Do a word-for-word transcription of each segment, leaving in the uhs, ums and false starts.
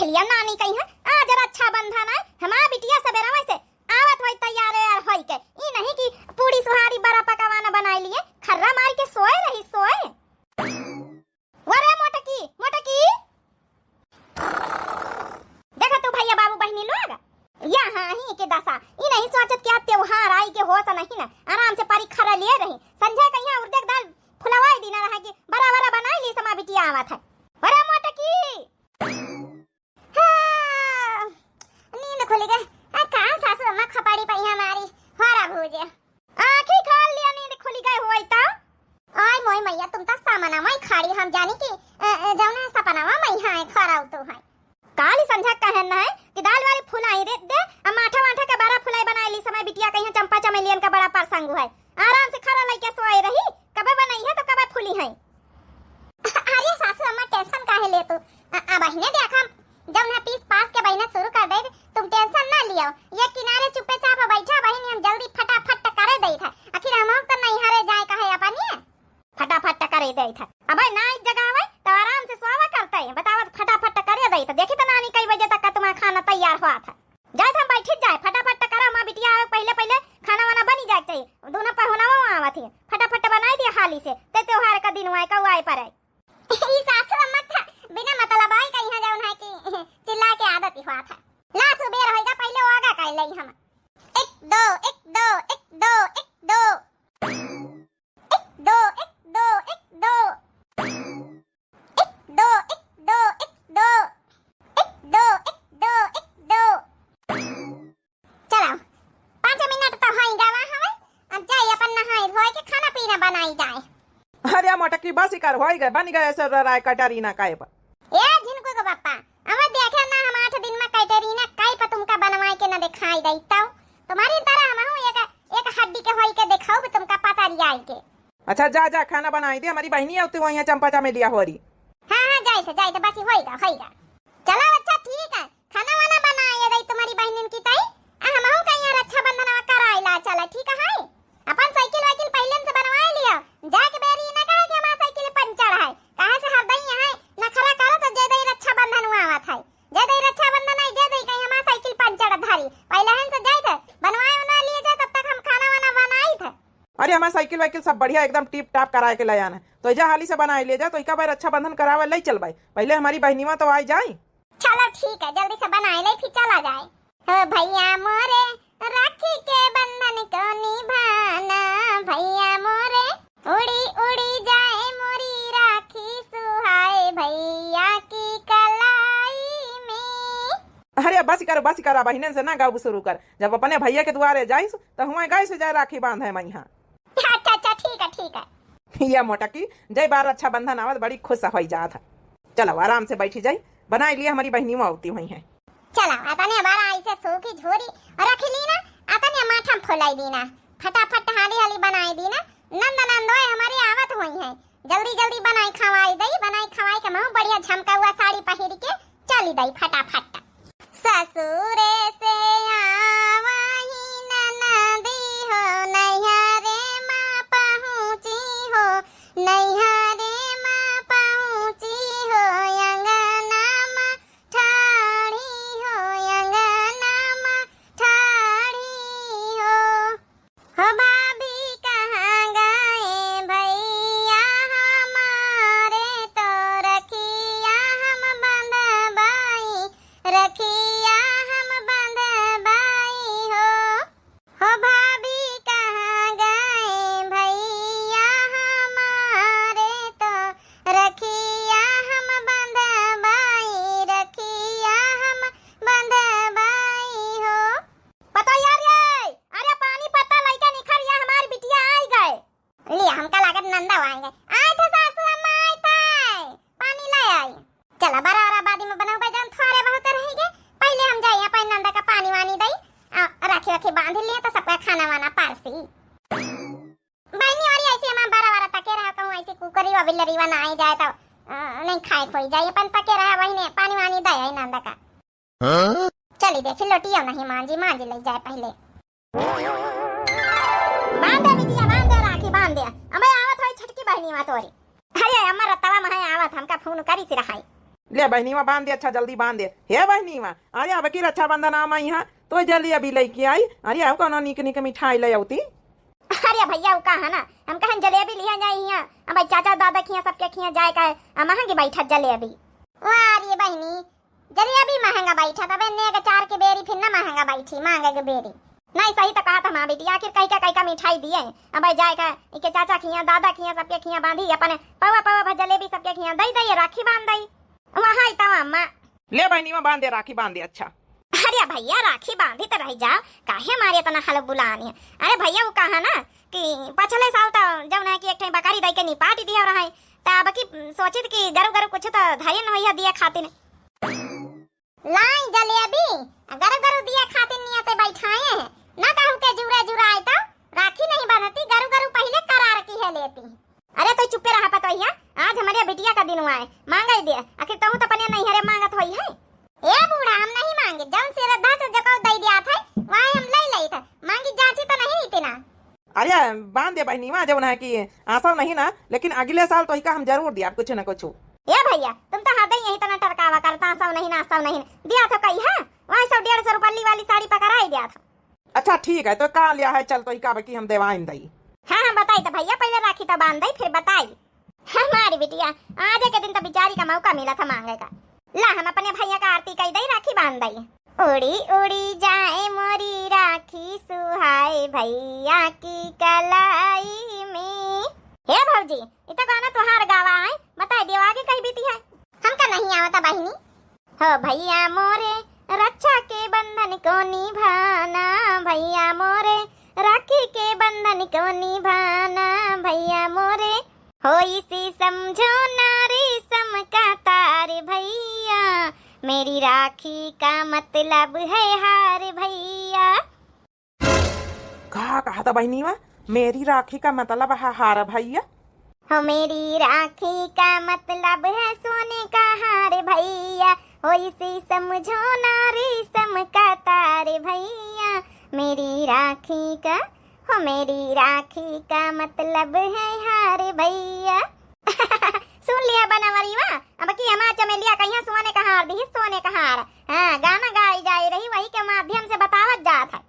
खेलिया नानी कही है, आज रक्षाबंधन है, हमार बिटिया सबेरवा से आवत होई तैयार यार होई के। ई नहीं कि पूड़ी सुहारी बड़ा पकवान बनाई लिए, खर्रा मार के सोए रही, सोए। वरे मोटकी, मोटकी। देखा तू भैया बाबू बहिनी लोग, यहाँ ही के दशा, ई नहीं सोचत कि आज त्योहार आई के होश नहीं ना, आराम से पारी खर्रा लिए रही। संझा के यहाँ उर्दे के दाल फुलवाई दी ना रहा कि बड़ा बड़ा बनाई ली समा बिटिया आवत है। वरे मोटकी। हाँ, नींद खुलि गए। आ, कहाँ सासू अम्मा खपड़ी पई हमारी, होरा भूजे। आँखी खोल लिया, नींद खुलि गए होई तो। आय मोय मैया, तुम तो सामना माई खाड़ी, हम जानी कि, अ, अ, जौन है सपनावा माई है, खराउ तो है। काली संझा कहन है कि दाल वाली फुलाई रे दे, आ माठा वाठा के बड़ा फुलाई बनाई ली समय बिटिया कहीं चंपा चमेलियन का बड़ा प्रसंग है। आराम से खरा लइके सोए रही, कबे बनाई है तो कबे फुली है। अरे सासू अम्मा, tension काहे ले तू? अ-, अब अहिने देखा, जब ना पीस पास के बहिने शुरू कर दे, तुम tension ना लियो। ये किनारे चुप्पे चाप बैठा बहिन, हम जल्दी फटाफट करे दे था। आखिर हम तो नैहरे जाए कहे अपन ये। फटाफट करे दे था। अबे ना एक जगह आवे तो आराम से सोवा करते हैं। बतावत फटाफट करे दे था। देखी तो नानी कई बजे तक का तुम्हारा खाना तैयार हुआ था। जाए हम बैठित जाए, फटाफट करा, हमार बिटिया आवे पहिले पहिले खाना वाना बनी जाए के चाहिए। दोनों पहुनावा आवत ही, फटाफट बनाई दिया हाली से, ते त्योहार का दिन आए, कौ आए पर आए। ई सासू अम्मा था, बिना मतलब आई कहीं जौन है कि चिल्ला के आदत ही हुआ था। ला सुबेर होइगा, पहिले ओगा कर लई हम। एक दो, एक दो, एक दो, एक दो। एक दो, एक दो, एक दो। एक दो, एक दो, एक दो। एक दो, एक दो, एक दो। चलो, पाँच मिनट तो होई गवा हवे। अब जाई अपन नहाई धोई के खाना पीना बनाई जाए। अरे मोटकी, बस ही कर, होई गए, बन गए ऐसे राय कटरीना काहे पर। ए झिनकू के पप्पा, अब देखे ना हम आठ दिन में कैटरीना काहे पर तुमका बनवाई के ना दिखाई दई तो तुम्हारी तरह हमहू एक, एक हड्डी के होई के दिखाओ भी तुमका पता रियाई के। अच्छा जा जा, खाना बनाई दे, हमारी बहिनी आवती वहीं चंपा चमेलिया होरी। हाँ हाँ, जाई थे, जाई थे, बस ही होई गा, होई गा। चलो अच्छा ठीक है, खाना वाना बनाए दई तुम्हारी बहिनिन की तई, आ हमहू का यहाँ रक्षाबंधन कराइला चला, ठीक है? अपन साइकिल वाइकिल पहिले से बनवाए लियो, जाके बेरी ना कहे कि हमार साइकिल पंचर है, काहे से हर दई यहाँ नखरा करो तो जे दई रक्षाबंधन हुआ आवत है, जे दई रक्षाबंधन है, जे दई कहीं हमार साइकिल पंचर धरी, पहिले हन से जाई थे, बनवाए उनवाए लिए जा, तब तक हम खाना वाना बनाई थे। अरे हमार साइकिल वाइकिल सब बढ़िया एकदम टिप टाप कराए के ले आना है, तो जा हाली से बनाए ले जा, तो इका बार रक्षाबंधन करावे ले चल भाई, पहिले हमारी बहनिवा तो आई जाई। चलो ठीक है, जल्दी से बनाए ले, फिर चला जाए। हो भैया मोरे, राखी के बंधन को निभाना, भैया मोरे, उड़ी उड़ी जाए मोरी राखी सुहाए भैया की कलाई में। अरे बस करो, बस करो, बहिनन से ना गाऊ शुरू कर। जब अपने भैया के दुआरे जाइस, तो हुआ गाय से जाए राखी बांधे मैहा। अच्छा, अच्छा, ठीक है, ठीक है। या मोटकी, जय बार रक्षाबंधन आवत, बड़ी खुश होई जात है। चलो, आराम से बैठी जाई, बनाई लिए हमारी बहनियों आवती हुई हैं। चलो, अतने बार आई से सूखी झोरी रख ली ना, अतने माठा में फुलाई दी ना, फटाफट हाली हाली बनाई दी ना, नंद नंदोए हमारी आवत हुई हैं, जल्दी जल्दी बनाई खवाई दई, बनाई खवाई के महू बढ़िया झमका हुआ साड़ी पहिर के चली दई फटाफट। ससुरे से आवही ननदी हो, नैहरे मा पहुँची हो, नैहरे मा पहुँची हो, अंगना मा ठाढ़ी हो, अंगना मा ठाढ़ी हो। हो भाभी कहाँ गए भैया हमारे, तो रखिया हम बंधबाई, रखिया हम बंधबाई हो। हो भाभी कहाँ गए भैया हमारे, तो रखिया हम बंधबाई, रखिया हम बंधबाई हो। पता यार ये, अरे पानी पत्ता लइका निखर या हमार बिटिया आई गए। ले हमका लागत नंदा आई गए। आए थे सासू अम्मा, आए थे। पानी ले आई। चला बरा बरा बादी में बनाओ भाई जान, थोड़े बहुत रह गए। पहले हम जाइए अपन नंदा का पानी वानी दई। आ, राखी वाखी बांध लिए तो सबका खाना वाना पारसी। बहनी वाली ऐसे हमार बरा बरा तके रहा कहूँ ऐसे कुकरी वा बिल्लरी वा ना आई जाए तो, आ, नहीं खाए खोई जाए। अपन तके रहा वही ने पानी वानी दे आई नंदा का। हाँ? चली देखी, लोटियो नहीं मांजी, मांजी ले जाए पहले। बांध दे बिटिया, बांध दे राखी, बांध दे। अबे आवत होई छोटकी बहनी मा तोरी। अरे अम्मा रतवा महे आवत, हमका फोन करी से रहाई। ले बहिनीवा बांध दे, अच्छा जल्दी बांध दे। हे बहिनीवा, अरे अब की रक्षाबंधन आ माई, हाँ तो जलेबी लइके आई। अरे अब कौनो नीक नीक मिठाई ले अउती। अरे भइया, उ कहा ना, हम कहन जलेबी लिहा जाई हियाँ, अब भाई चाचा दादा खियाँ सबके खियाँ जाए का है, आ महंगी बैठत जलेबी। वाह रे बहिनी, जलेबी महंगा बैठत, अब एन्ने के चार के बेरी फिर ना महंगा बैठी, मांगे के बेरी। नहीं, सही तो कहत हमार बिटिया, आखिर कई का कई का मिठाई दिए, अब भाई जाए का इके चाचा खियाँ दादा खियाँ सबके खियाँ बांधी, अपने पवा पवा भर जलेबी सबके खियाँ दई दई, राखी बांध दई। वहाँ आई तवा अम्मा। ले बहिनीवा बांध दे, राखी बांध दे, अच्छा। अरे भइया, राखी बांधी त रह जाओ, काहे मारे इतना हल बुलानी है? अरे भइया, उ कहा ना कि पछले साल तो जौन है कि एक ठे बकरी दई के निपाट दिया रहा है, त अब की सोचित कि गरु गरु कुछ तो धरे न होइया दिए खातिर। लाई जलेबी, गरु गरु दिए खातिर नियते बैठाए हैं, ना कहू के जुरा जुरा आए तो राखी नहीं बनती, गरु गरु पहिले करार की है लेती। अरे तो चुप्पे रहा पतोहिया, आज हमरे बिटिया का दिन हुआ है, मांगई दे, आखिर तहूँ तो अपने नैहरे मांगत होई है। ए बूढ़ा, हम नहीं मांगे, जौन श्रद्धा से जको दई दिया था, वही हम ले लेई था, मांगी जांची तो नहीं इतना। अरे बांध दे बहिनीवा, जौन है कि आसव नहीं ना, लेकिन अगले साल तो इका हम जरूर दिया कुछ न कुछ। ए भइया, तुम तो हरदई यही तना टरकावा करता, आसव नहीं ना, आसव नहीं ना, दिया था कही है, वही सब डेढ़ सौ रुपल्ली वाली साड़ी पकड़ाई दिया था। अच्छा ठीक है, तो का लिया है, चल तो इका बकी हम देवाइन दई। हाँ, हाँ, बताई तो भइया, पहिले राखी तो बांध दई, फिर बताई। हमारी बिटिया, आज के दिन तो बिचारी का मौका मिला था मांगे का। ला, हम अपने भइया का आरती कई दई, राखी बांध दई। उड़ी उड़ी जाए मोरी राखी सुहाए भइया की कलाई में। हे भौजी, इ तो गाना तोहार गावा है, बताई दियो आगे कई बीती है। हमका नहीं आवता बहिनी। हो भइया मोरे, रक्षा के बंधन को निभाना, भइया मोरे, राखी के बंधन को निभाना, भइया मोरे। हो इसी समझो ना रेशम का तार भइया, मेरी राखी का मतलब है हार भइया। का कहा था बहिनीवा? मेरी राखी का मतलब है हार भइया। हो मेरी राखी का मतलब है सोने का हार भइया, हो इसे समझो ना रेशम का तार भइया। मेरी राखी का, हो मेरी राखी का मतलब है हार भइया। सुन लिया बनवरीवा, अब की हमार चमेलिया कहिया सोने का हार दिही, सोने का हार। हाँ, गाना गाई जाए रही, वही के माध्यम से बतावत जात है।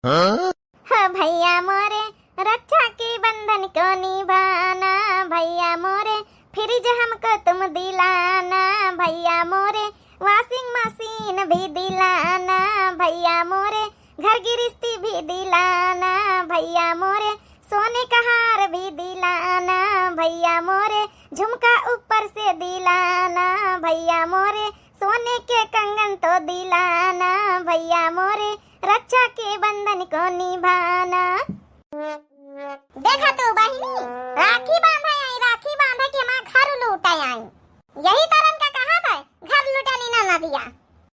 हाँ? हो भइया मोरे, रक्षा के बंधन को निभाना, भइया मोरे, फ्रिज हमको तुम दिलाना, भइया मोरे, वॉशिंग मशीन भी दिलाना, भइया मोरे, घर गृहस्थी भी दिलाना, भइया मोरे, सोने का हार भी दिलाना, भइया मोरे, झुमका ऊपर से दिलाना, भइया मोरे, सोने के कंगन तो दिलाना, भइया मोरे, रक्षा के बंधन को निभाना। देखा तू बहिनी, राखी बांधे आई, राखी बांधे के हमार घर लूटे आई। यही तरह का कहा था, घर लुटेली ना नदिया।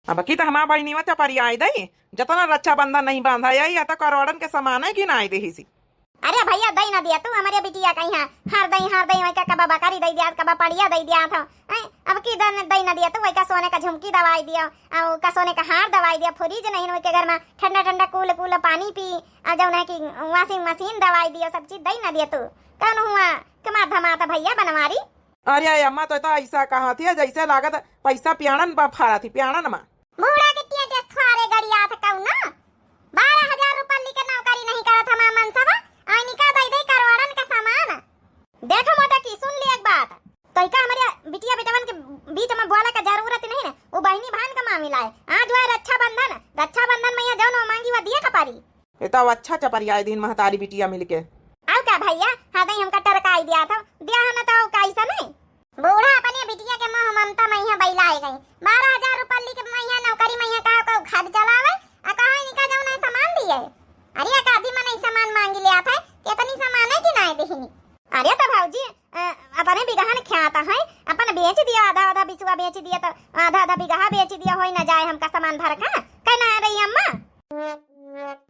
अब की तो हमार बहिनीवा चपरियाई दई, जतना रक्षाबंधन नहीं बांधा आई, या तो करोड़न के सामान है कि ना आई देही सी। अरे भइया, दई ना दिया तू हमरे बिटिया का यहाँ, हार दई, हार दई, वही का कबा बकरी दई दिया, कबा पड़िया दई दिया था। हैं? अब की दन दई ना दिया तू, वही का सोने का झुमकी दवाई दिया, और का सोने का हार दवाई दिया, फ्रिज नहीं, वही के घर में ठंडा ठंडा कूल कूल पानी पी, और जौन है कि वॉशिंग मशीन दवाई दिया, सब चीज दई ना दिया तू। कौन हुआ? कमा धमाता भइया बनवारी। अरे अम्मा, तो, तो ऐसा कहा थी, जैसे लागत पैसा प्याणन बा फाड़ा थी, प्याणन मा। बूढ़ा के टेटेस थ्वारे गड़िया था कौन ना? बारह हजार रुपया लेके नौकरी नहीं करत हमार मनसवा, आइनी का दई दई करोड़न का सामान। देखो मोटा की, सुन ली एक बात, तो इका हमरे बिटिया बेटवन के बीच में बोला का जरूरत नहीं ना, वो बहिनी भान का मामला है। आज हुआ रक्षाबंधन, रक्षाबंधन में यहाँ जौन वो मांगी वो दिए का पारी। ये तो अच्छा चपरियाए दिन महतारी बिटिया मिलके। आउ का भइया, हाँ दई हमका टरकाई दिया था, दिया है ना तो का ऐसा नहीं। बूढ़ा अपने बिटिया के मोह ममता में यहाँ बैलाए गई। बारह हजार रुपया लेके मैं यहाँ नौकरी में यहाँ कहा को घर चलावे, आ कहा इनका जौन है सामान दिए। अरे एक आधी मन सामान मांगी ले आता है, कितनी सामान है कि ना देहिनी। अरे तो भौजी, अ, अपने बिगहन ख्यात है, अपन बेच दिया, आधा आधा बिसुआ बेच दिया, तो आधा आधा बिगहा बेच दिया, होई ना जाए हमका सामान भर का, कहना है रही अम्मा।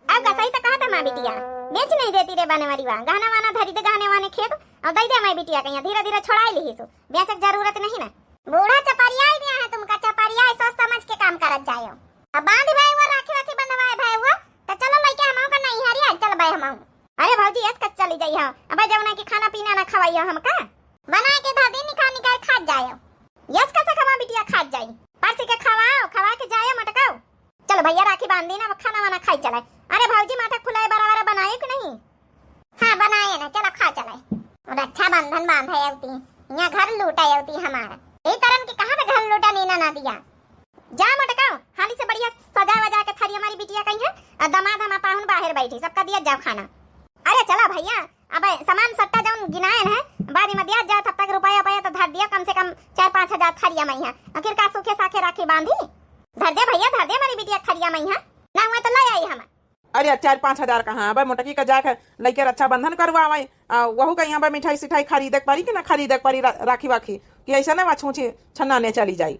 अब का सही तो कहा था माँ बिटिया, बेच नहीं देती रे बनवरीवा, गहना वाना धरी दे, गहने वाने खेत, और दई दे माई बिटिया कहिया, धीरे धीरे छोड़ाई लिही सु, बेचक जरूरत नहीं ना। बूढ़ा चपरियाई दिया है तुमका, चपरियाई सोच समझ के काम करत जायो। अब बांध भाई वो राखी वाखी बंधवाए भाई वो, तो चलो लइके हम का नहीं हरिया चल भाई हम। अरे भौजी, ऐस कच चली जाई हो, अब जौना की खाना पीना ना खवाई हो हमका। बना के धर दी, निकाल निकाल खा जायो। यस, कैसे खवा बिटिया, खात जाई। परसी के खवाओ, खवा के जाए मटकाओ। चलो भैया, राखी बांध दी ना, अब खाना वाना खाई चले। अरे भौजी, माथा फुलाए बड़ा बड़ा बनाए कि नहीं? हाँ, बनाए ना, चलो खा चले। रक्षाबंधन बांधे अवती, यहाँ घर लूटे अवती हमारा। यही तरन के कहाँ पे घर लूटा नीना ना दिया। जा मटकाओ, हाली से बढ़िया सजा वजा के थरिया हमारी बिटिया कहीं है, और दामाद हमार पाहुन बाहर बैठी, सबका दिया जाओ खाना। अरे चला भैया, अब सामान सट्टा जौन गिनायन है, बाद में दिया जाओ, तब तक रुपया पया तो धर दिया, कम से कम चार पाँच हजार थरिया में है। आखिर का सूखे साखे राखी बांधी? धर दे भैया, धर दे हमारी बिटिया थरिया में है, ना हुआ तो ले आई हम। अरे, चार पाँच हजार कहाँ, अबे मोटकी का जाके लइके रक्षाबंधन करवावे, आ, वहू का यहाँ पे मिठाई सिठाई खरीदे के पड़ी कि ना खरीदे के पड़ी, रा-, राखी वाखी, कि ऐसा ना वहाँ छूछी छन्ना ने चली जाई।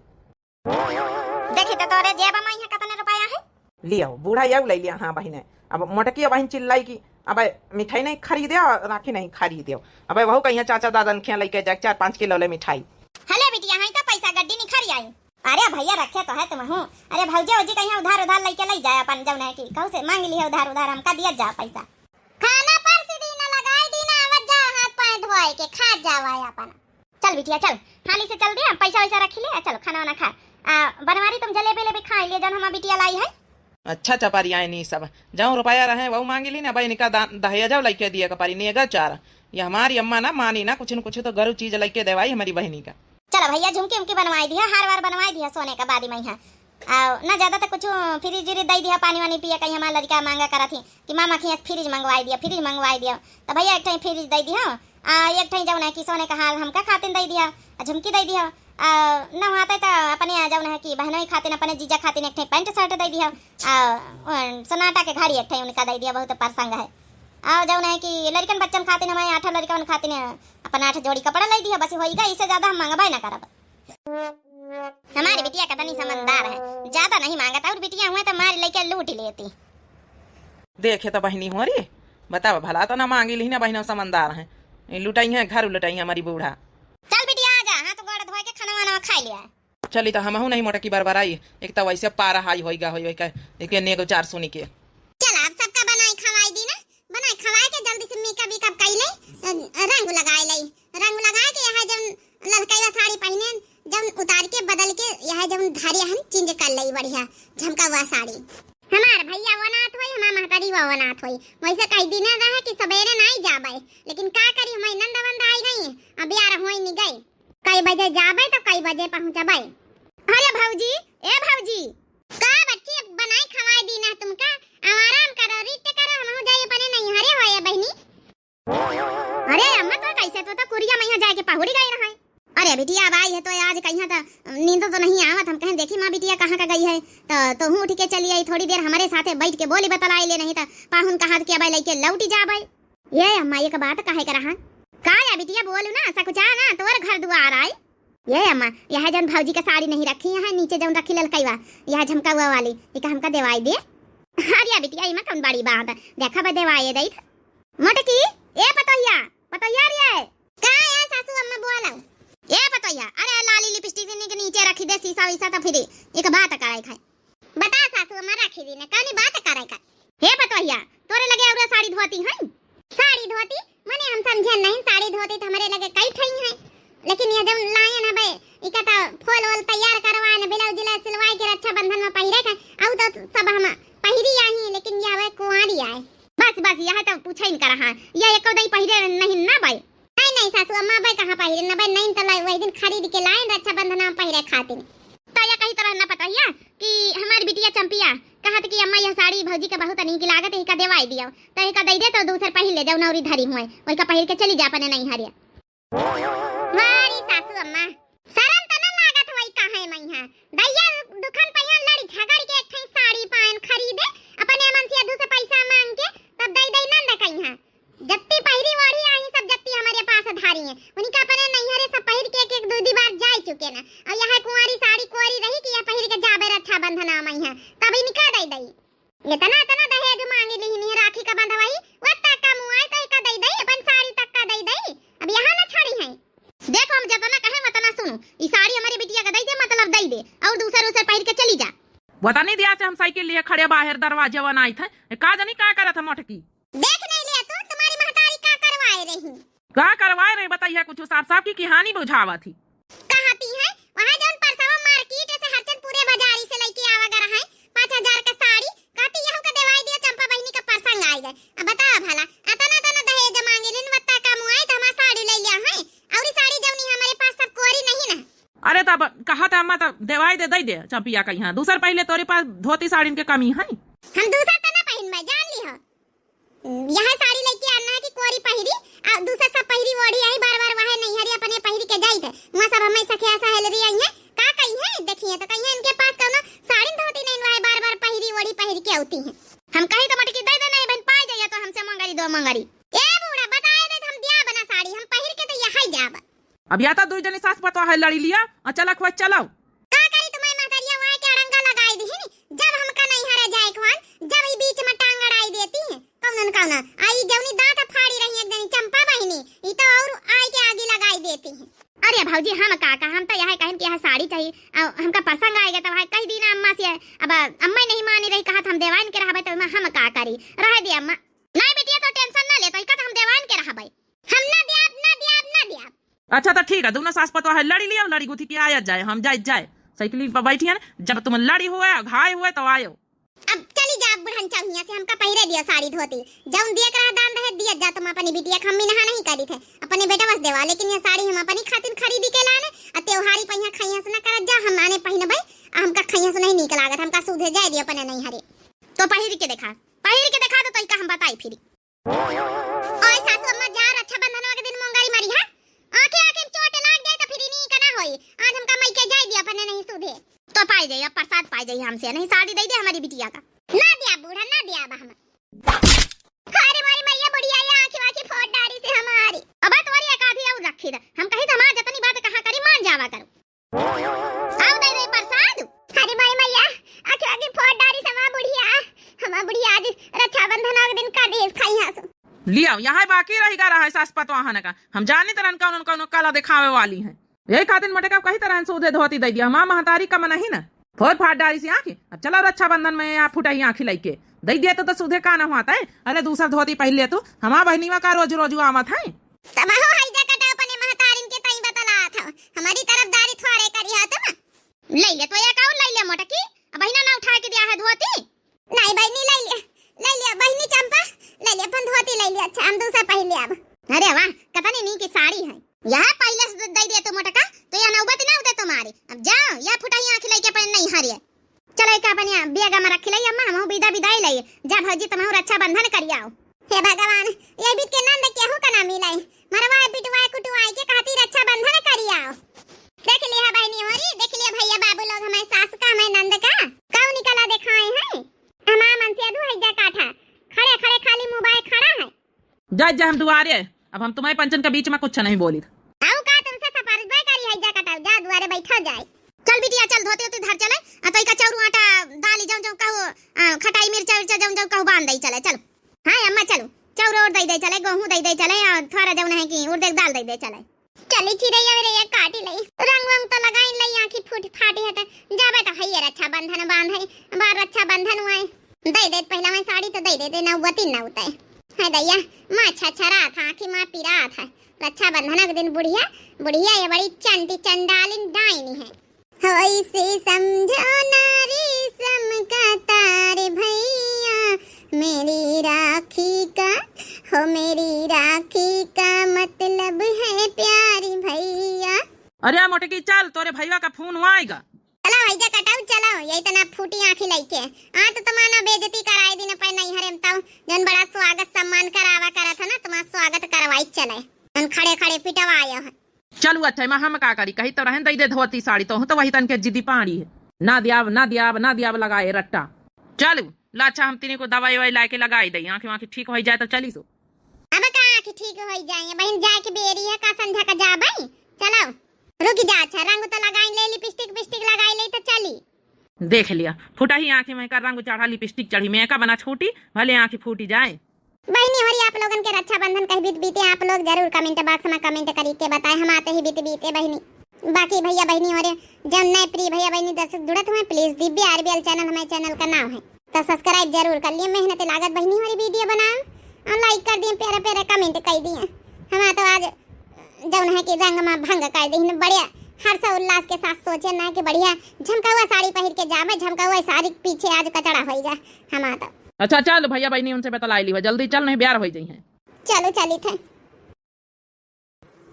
देखी तो तोरे जेब में यहाँ कितने रुपया है? लियो, बूढ़ा यऊ ले लिया। हाँ बहिने, अब मोटकी बहिन चिल्लाई कि अब मिठाई नहीं खरीदे और राखी नहीं खरीदे। अब वहू का यहाँ चाचा दादन खिया लइके जाए चार पाँच किलो ले मिठाई। हले बिटिया, हाँ तो पैसा गड्डी निखर आई। अरे भैया, रखे तो है तुम हूँ। अरे भौजी, भौजी कहीं उधार उधार लइके ले जाए अपन, जौन है कि कहू से मांग लिहे उधार उधार, हमका दिया जा पैसा। खाना परसी दीना, लगाई दीना, आवत जा हाथ पाँव धोए के, खा जावा अपन। चल बिटिया चल, हाली से चल दिया, पैसा वैसा रख ले, चलो खाना वाना खा। आ, बनवारी तुम जलेबी लेबी खा लिए, जौन हमार बिटिया लाई है। अच्छा चपारी आए नी सब, जौन रुपया रहे वहू मांगी ली ना, भाई इनका दा-, दहेजव लइके दिए के परी, नेगा चार। ये हमारी अम्मा ना मानी ना, कुछ न कुछ तो गरु चीज लइके देवाई हमारी बहिनी का। चला भैया, झुमकी उमकी बनवाई दिया, हार वार बनवाई दिया सोने का बादी में है। आ, ना ज्यादा तो कुछ फ्रिज उरिज दे दिया, पानी वानी पिए, कहीं हमार लड़का मांगा करत ही कि मामा खिया फ्रिज मंगवाई दिया, फ्रिज मंगवाई दिया। तो भैया एक ठे फ्रिज दे दिया, आ, एक ठे जौन है कि सोने का हार हमका खातिन दे दिया, आ, झुमकी दे दिया। आ, ना हुआ तो अपने जौन है कि बहनों खातिन, अपने जीजा खातिन एक ठे पैंट शर्ट दे दिया। आ, उन सोनाटा के घड़ी एक ठे उनका दे दिया, बहुत प्रसंग है। आ, जौन है कि लड़कन बच्चन खातिन, हमारे आठ लड़कन खातिन अपन आठ जोड़ी कपड़ा ले दिया, बस होई गई, इससे ज्यादा हम मंगबे ना करब। हमारी बिटिया का तनी समझदार है, ज्यादा नहीं मांगत, और बिटिया हुए तो मारी लइके लूट लेती। देखे तो बहिनी हो रे, बतावा भला, तो ना मांगी ली ना बहिना, समझदार है, लुटाई है, घर लुटाई है हमारी बूढ़ा। चल बिटिया, आ जा, हाथ गोड़ धोए के खाना वाना खा लिया। चली तो हमहू नहीं मोटकी बरबराई, एक तो वैसे पारा हाई होई गा होई, होई का, एक नेगो चार सुनी के। चल, अब सबका बनाई खवाई दी ना, बनाई खवाई के जल्दी से मेकअप वेकअप कई ले, अ, रंग लगाए ले, रंग लगाए के यहाँ जौन ललकैया साड़ी पहने, जौन उतार के बदल के यहाँ जौन धारिया हम चेंज कर ले बढ़िया झमका हुआ साड़ी। हमार भैया वो नाथ होई, हमार महतारी वो नाथ होई, वैसे कई दिन रहे कि सवेरे नहीं जाबे, लेकिन का करी, हमारी नंद वंद आई गई, अब यार होई नहीं गई। कई बजे जाबे तो कई बजे पहुँचबे। अरे भौजी, ए भौजी। का बच्ची, बनाई खवाई दी ना तुमका, अब आराम करो, रिट करो, हमहू जाई अपने नैहरे होए बहिनी। अरे अम्मा, तो कैसे, तो, तो कुरिया मैया जाए के पहुड़ी गई रहे। अरे बिटिया, अब आई है तो आज कहीं तो नींद तो नहीं आवत, हम कहें देखी माँ बिटिया कहाँ का गई है, तो, तो हूँ उठ के चली आई, थोड़ी देर हमारे साथे बैठ के बोली बतलाई ले, नहीं तो पाहुन कहा के अब लइके लौटी जाबे। ये अम्मा, एक बात कहे के रहा। का या बिटिया, बोलू ना, सकुचा ना, तोर घर दुआर आई। ये अम्मा, यह जौन भौजी का साड़ी नहीं रखी, यहाँ नीचे जौन रखी ललकैवा, यह झमकौआ वाली, इका हमका देवाई दे। अरे बिटिया, इमा कौन बड़ी बात, देखा बे देवाई दई। मोटकी, ए पतोहिया, पतोहिया रे। का ए सासू अम्मा बोला? ए पतोहिया, अरे लाली लिपस्टिक के नीचे रखी दे, शीशा वीशा, तो फिर एक बात कराई खाए। बता सासू अम्मा, रखी दी ना, कौनी बात करे का? हे पतोहिया, तोरे लगे औरा साड़ी धोती है? साड़ी धोती? मने हम समझे नहीं, साड़ी धोती तो हमरे लगे कई ठई है, लेकिन ये जब लाए ना बे, इका तो फूल वूल तैयार करवाए ना, ब्लाउज ले सिलवाए के रक्षाबंधन में पहिरे का, आउ तो सब हम पहिरी आई, लेकिन ये अबे कुंवारी आए। बस बस, यह तो पूछे इनका रहा, यह एको दई पहिरे नहीं ना बे। नहीं, नहीं सासू अम्मा, अबे कहाँ पहिरे न बे, नहीं तो लाई, वही दिन खरीद के लाए रक्षाबंधन में पहिरे खातिर। तो या कही तरह न पतोहिया कि हमारी बिटिया चंपिया कहत कि अम्मा यह साड़ी भौजी के बहुत नीक लागत है, इका देवाई दियो, तो इका दे दे तो दूसर पहिर ले जाओ, नौरी धरी हुए, वही का पहिर के चली जा अपने नैहरिया। वारी सासू अम्मा, शरम त न लागत होई काहे मैया, दैया दुखन पहिया लड़ी झगड़ के एक ठे साड़ी पायन खरीदे, अपने मन से अधू से पैसा मांग के तब दे दे नंद कहीं। जत्ती पहिरी ओढ़ी आई सब जत्ती हमरे पास धारी है। उनका अपने नैहरे सब पहिर के एक, एक दू, दू बार जाए चुके ना। और यह कुंवारी साड़ी कोरी रही कि यह पहिर के जाबे रक्षाबंधन आ मई है, तब इनका दे दई। इतना, इतना दहेज मांगी लिहिन है राखी का बंधवाई, वो तक का मुआई तो इका दे दई, अपन साड़ी तक का दे दई। अब यहाँ ना छोड़ी है। देखो, हम जतना कहे वतना सुनो, ई साड़ी हमारे बिटिया का दे दे, मतलब दे दे, और दूसर उसे पहिर के चली जा। वतनी दिया से हम साइकिल लिए खड़े बाहर दरवाजे बनाई थे, का जानी का करत है मोटकी। देख नहीं लिया तू, तुम्हारी महतारी का करवाए रही? का करवाए रही बताइए, कुछ साफ साफ की कहानी बुझावा थी। कहती है, अरे तब कहा था अम्मा, तब देवाई दे, दे दे चंपिया का यहाँ। दूसर पहिले तोरे पास धोती साड़ीन के कमी है। हम दूसर त ना पहिन, मैं जान ली हो। यह साड़ी लेके आना है कि कोरी पहिरी, आ दूसर सब पहिरी ओढ़ी आई, बार बार वह नैहरे अपने पहिरी के जाई थे। वहाँ सब हमें सखिया सहेलरी आई है, का कही है, देखिए तो कही है इनके पास कौनो साड़ी धोती नहीं, वह बार बार पहिरी ओढ़ी पहिर के आती है। हम कही तो मटकी दे देना है बहन, पाई जाइए तो हमसे मंगरी दो मंगरी। ए बूढ़ा, बताए दे, हम दिया बना साड़ी, हम पहिर के तो यही जाब। अब या तो दुई जनी सास पतोह है लड़ी लिया, और चला खुआ चलाओ। का करी तुम्हारी महतरिया, वहाँ के अड़ंगा लगाई दी है नी, जब हमका नैहरे जाए के वान, जब ई बीच में टांग अड़ाई देती है, कौनन कौना, आ ई जौनी दांत फाड़ी रही एक जनी चंपा बहिनी, ई तो और आई के आगी लगाई देती है। अरे भौजी, हम का कहा, हम तो यह कहन कि यह साड़ी चाहिए, आ हमका पसंद आएगा तो वह कह दी ना अम्मा से, अब अम्मा ही नहीं मानी रही, कहा हम देवान के रहबे तो हम का करी, रह दे अम्मा। नहीं बिटिया, तो tension ना ले, तो इका तो हम देवान के रहबे। हम ना दियाब, ना दियाब, ना दियाब। अच्छा तो ठीक है, दोनों सास पतोह है लड़ी लिया, लड़ी गुथी के आया जाए, हम जाए जाए साइकिल पर बैठी है ना, जब तुम लड़ी हुए घाय हुए तो आयो। अब चली जा बुढ़न चौहिया से, हमका पहिरे दिया साड़ी धोती, जौन दिए के रहा दान दहेज दिया जा तुम अपनी बिटिया के, हम मिनहा नहीं करी थे अपने बेटवा से देवा, लेकिन ये साड़ी हम अपनी खातिर खरीदी के लाने, आ त्योहारी पहिया खैया से ना करत जा, हम आने पहिनबे, आ हमका खैया से नहीं नीक लागत, हमका सूधे जाए दिया अपने नैहरे। तो पहिर के देखा, पहिर के देखा तो तोहिका हम बताई फिर। ओए सासू अम्मा, जा रक्षाबंधनवा के दिन मोंगरी मरी है। आंखें आंखें में चोट लाग जाए तो फिर इन्हीं का ना होई। आज हमका मई के जाए दिया अपने नहीं सूधे। तो पाई जाई, अब प्रसाद पाई जाई हमसे, नहीं साड़ी दे दे हमारी बिटिया का। ना दिया बूढ़ा, ना दिया अब हम। अरे मारी मैया बुढ़िया, ये आंखी वाखी फोड़ डारी से हमारी। अब तोरी एक आधी और रखी दे। हम कही तो हमार जतनी बात कहा करी, मान जावा करो। आओ दे दे प्रसाद। अरे माई मैया, आंखी आंखी फोड़ डारी समा बुढ़िया। हमार बुढ़िया आज रक्षाबंधन के दिन का देश खाई हंस। लियाओ, यहाँ बाकी रही गा रहा है सास पतवाहन का। हम जानी तरन कौन कौन कला दिखावे वाली हैं। यही खातिर मटका कही तरह सूधे धोती दे दिया। हमार महतारी का मन ही ना। फोड़ फाड़ डारी सी आंखी। अब चलो रक्षाबंधन में यहाँ फुटाई आंखी लइके। दे दिया तो, तो सूधे का ना हुआ तय। अरे दूसर धोती पहन ले तू। हमार बहनीवा का रोज रोज आवत है। तब हो हैजा कटा अपने महतारिन के तई बतलात हो। हमारी तरफदारी थोड़े करी हो तुम। ले ले तो एक और ले ले मोटकी। अब बहिना ना उठा के दिया है धोती। नहीं बहिनी, ले ले, ले ले बहिनी चंपा, ले ले अपन धोती ले ले। अच्छा हम दूसरा पहन ले अब। अरे वाह, कतनी नीक साड़ी है। यह पहले से दे दे तो मोटका, तो यह नौबत ना उठे तुम्हारी। अब जाओ, यह फुटाई आंख लेके अपने नहीं हरिए। चलो, एक अपन यहाँ बैग में रख ले अम्मा, हम विदा विदाई ले। जा भौजी, तुम रक्षाबंधन करियाओ। हे भगवान, ये बीत के नंद केहू का ना मिले। मरवाए, पिटवाए, कुटवाए के खातिर रक्षाबंधन करियाओ। देख लिया बहनी होरी, देख लिया भैया बाबू लोग, हमारे सास का, हमारे नंद का। कऊ निकला दिखाए हैं। हमार मन से अधू हैजा काठा। खड़े खड़े खाली मुंह बाए खड़ा है। जा, जा, हम दुआरे। अब हम तुम्हारे पंचन के बीच में कुछ नहीं बोली। आऊ का तुमसे सफारिश बाय करी है, जा कटाऊ, जा दुआरे बैठा जाए। चल बिटिया, चल धोती उती धर चले, आ तो इका चाउर आटा दाली जौन जौन कहू, आ, खटाई मिर्चा विर्चा जौन जौन कहू बांध दई चले, चल। हाँ अम्मा चलू, चाउर और दई दे चले, गेहूं दई दे चले, आ थोड़ा जौन है कि उर्दे दाल दई दे चले। चली चिरैया रे काटी लई, रंग वंग तो लगाई लई, आंखी फूट फाटी हटे, जाबे तो है ये रक्षाबंधन बांधे, बार रक्षाबंधन हुए। दे दे पहला मैं साड़ी तो दे दे, दे नौबती नौते। है दैया, माँ छछरात है, आँखी माँ पिरात है। रक्षाबंधन के दिन बुढ़िया, बुढ़िया ये बड़ी चंटी चंडालिन डाइनी है। होई से समझो ना रेशम का तार भैया, मेरी राखी का, हो मेरी राखी का मतलब है प्यारी भैया। अरे मोटकी चल, तोरे भैया का फोन आएगा। चलो हैजा कटाऊ चलो, यही तना फूटी आँखी लइके। आ तो तुम्हारा बेइज्जती कराए दिन पे नहीं हरे तऊ, जौन बड़ा स्वागत सम्मान करावा करत है ना, तुम्हारा स्वागत करवाई चले। हम खड़े खड़े पिटवाए हैं। चलू अच्छा, एमा हम का करी, कही तो रहन दई दे धोती साड़ी, तो हूँ तो वही तन के जिद्दी पाड़ी है। ना दियाब, ना दियाब, ना दियाब लगाए रट्टा। चलू, ला अच्छा, हम तीनी को दवाई ववाई लाके लगाई दई, आँखी वाँखी ठीक होई जाए तो चली सो। अब का आँखी ठीक होई जाए, बहिन जाए के बेरी है, का संझा का जाबई? चलो, रुक जा, अच्छा रंग तो लगाई ले, लिपस्टिक पिस्टिक लगाई ले तो चली। देख लिया, फुटही आँखी में का रंग चढ़ा, लिपस्टिक चढ़ी, मेकअप बना छूटी, भले आँखी फूटी जाए। बहिनी होरी, आप लोगन के रक्षाबंधन कह बीत बीते, आप लोग जरूर comment box में comment करी के बताए, हम आते ही बीत बीते बहिनी। बाकी भैया बहिनी होरे, जौन नए प्रिय भैया बहिनी दर्शक जुड़त हुए, please दिव्य आरबीएल channel हमारे channel का नाम है, तो subscribe जरूर कर लिए। मेहनत लागत बहिनी होरी video बनाए और like कर दिए, प्यारा प्यारा comment कर दिए। हम तो आज जौन है कि रंग में भंग कर दी, बढ़िया हर्ष उल्लास के साथ सोचे ना कि बढ़िया झमकौआ साड़ी पहिर के जाबे, झमकौआ साड़ी के पीछे आज कचड़ा होइगा हमार तो। अच्छा चल भैया बहिनी उनसे बतलाई ली, जल्दी चल नहीं ब्यार होई जइहैं। चलो चली थे।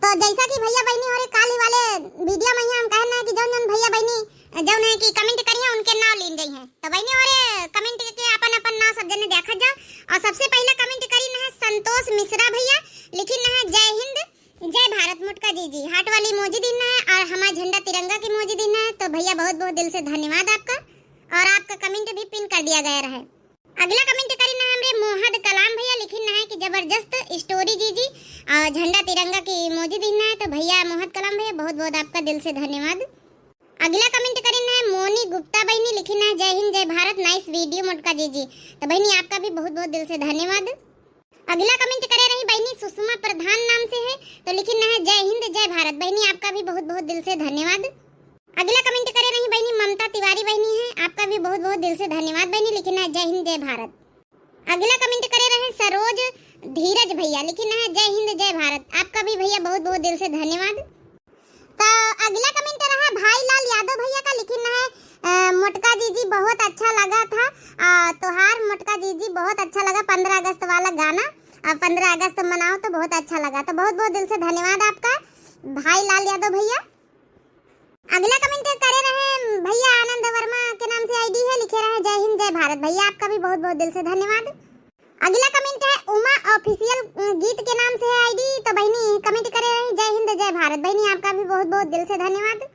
तो जैसा कि भैया बहिनी होरे काल ही वाले video में ही हम कहन है कि जौन जौन भैया बहिनी जौन है कि comment करिहैं उनके नाव लीन जइहैं। तो बहिनी होरे comment के अपन अपन नाव सब जने देखा जा। और सबसे पहला comment करिन है संतोष मिश्रा भैया, लिखिन है जय हिंद जय भारत मोटका जीजी, heart वाली emoji दीन है और हमार झंडा तिरंगा की emoji दीन है। तो भैया बहुत बहुत दिल से धन्यवाद आपका, और आपका comment भी pin कर दिया गया रहे। अगला comment करिन है हमरे मोहद कलाम भैया, लिखिन है कि जबरदस्त story जीजी, और झंडा तिरंगा की emoji दीन है। तो भैया मोहद कलाम भैया बहुत बहुत आपका दिल से धन्यवाद। अगला comment करिन है मोनी गुप्ता बहिनी, लिखिन है जय हिंद जय भारत, nice video मोटका जीजी। तो बहिनी आपका भी बहुत बहुत दिल से धन्यवाद। अगला comment करे रही बहिनी सुषमा प्रधान नाम से है, तो लिखिन है जय हिंद जय भारत, बहिनी आपका भी बहुत बहुत दिल से धन्यवाद। अगला comment करे रही बहिनी ममता तिवारी बहिनी है, आपका भी बहुत बहुत दिल से धन्यवाद बहिनी, लिखिन है जय हिंद जय भारत। अगला comment करे रहे सरोज धीरज भैया, लिखिन है जय हिंद जय भारत, आपका भी भैया बहुत बहुत दिल से धन्यवाद। तो अगला comment रहा भाई लाल यादव भैया का, लिखिन है अ, मोटका जीजी बहुत अच्छा लगा था, अ, तोहार मोटका जीजी बहुत अच्छा लगा पन्द्रह अगस्त वाला गाना, अ, पन्द्रह अगस्त मनाओ तो बहुत अच्छा लगा। तो बहुत बहुत दिल से धन्यवाद आपका भाई लाल यादव भैया। अगला comment करे रहे भैया आनंद वर्मा के नाम से ID है, लिखे रहे जय हिंद जय भारत, भैया आपका भी बहुत बहुत दिल से धन्यवाद। अगला comment है उमा official, अ, गीत के नाम से है ID। तो बहिनी comment करे रही जय हिंद जय भारत, बहिनी आपका भी बहुत बहुत दिल से धन्यवाद।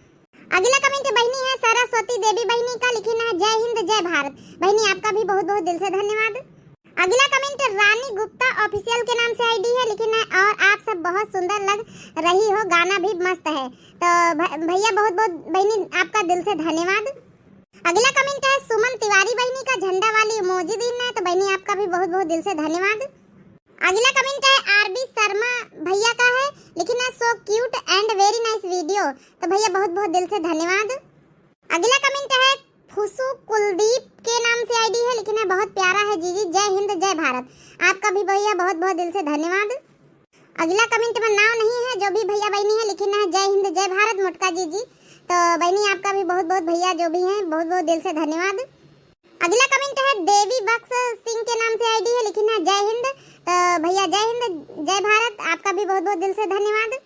अगला comment बहिनी है सरस्वती देवी बहिनी का, लिखिन है जय हिंद जय भारत, बहिनी आपका भी बहुत बहुत दिल से धन्यवाद। अगला comment रानी गुप्ता official के नाम से ID है, लिखिन है और आप सब बहुत सुंदर लग रही हो, गाना भी मस्त है। तो भ-, भैया बहुत बहुत बहिनी आपका दिल से धन्यवाद। अगला comment है सुमन तिवारी बहिनी का, झंडा वाली emoji दीन है, तो बहिनी आपका भी बहुत बहुत दिल से धन्यवाद। अगला comment है RB शर्मा भैया का है, लिखिन है so cute and very nice video, तो भैया बहुत बहुत दिल से धन्यवाद। अगला comment है खुशू कुलदीप के नाम से ID है, लिखिन है बहुत प्यारा है जीजी, जय हिंद जय भारत, आपका भी भैया बहुत बहुत दिल से धन्यवाद। अगला comment में नाव नहीं है, जो भी भैया बहिनी है लिखिन है जय हिंद जय भारत मोटका जीजी। तो बहिनी आपका भी बहुत बहुत भैया जो भी हैं बहुत बहुत दिल से धन्यवाद। अगला comment है देवी बख्श सिंह के नाम से ID है, लिखिन है जय हिंद। तो भैया जय हिंद जय भारत, आपका भी बहुत बहुत दिल से धन्यवाद।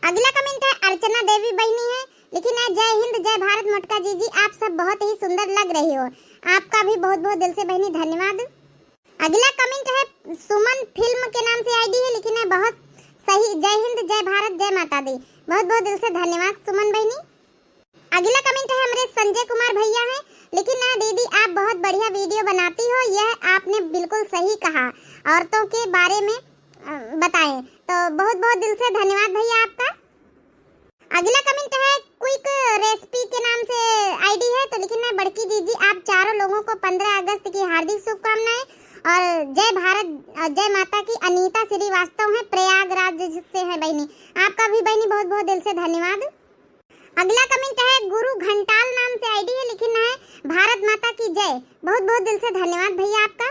अगला comment है अर्चना देवी बहिनी है, लिखिन है जय हिंद जय भारत मोटका जीजी, आप सब बहुत ही सुंदर लग रही हो, आपका भी बहुत बहुत दिल से बहिनी धन्यवाद। अगला comment है सुमन फिल्म के नाम से ID है, लिखिन है बहुत सही, जय हिंद जय भारत जय माता दी, बहुत बहुत दिल से धन्यवाद सुमन बहिनी। अगला comment है हमरे संजय कुमार भैया हैं, लिखिन है दीदी आप बहुत बढ़िया video बनाती हो, यह आपने बिल्कुल सही कहा, औरतों के बारे में अ, बताएं। तो बहुत बहुत दिल से धन्यवाद भैया आपका। अगला comment है quick recipe के नाम से ID है, तो लिखिन है बड़की जीजी आप चारों लोगों को पन्द्रह अगस्त की हार्दिक शुभकामनाएं और जय भारत, अ, जय माता की। अनीता श्रीवास्तव है, प्रयागराज से है बहिनी, आपका भी बहिनी बहुत बहुत दिल से धन्यवाद। अगला comment है गुरु घंटाल नाम से ID है, लिखिन है भारत माता की जय, बहुत बहुत दिल से धन्यवाद भैया आपका।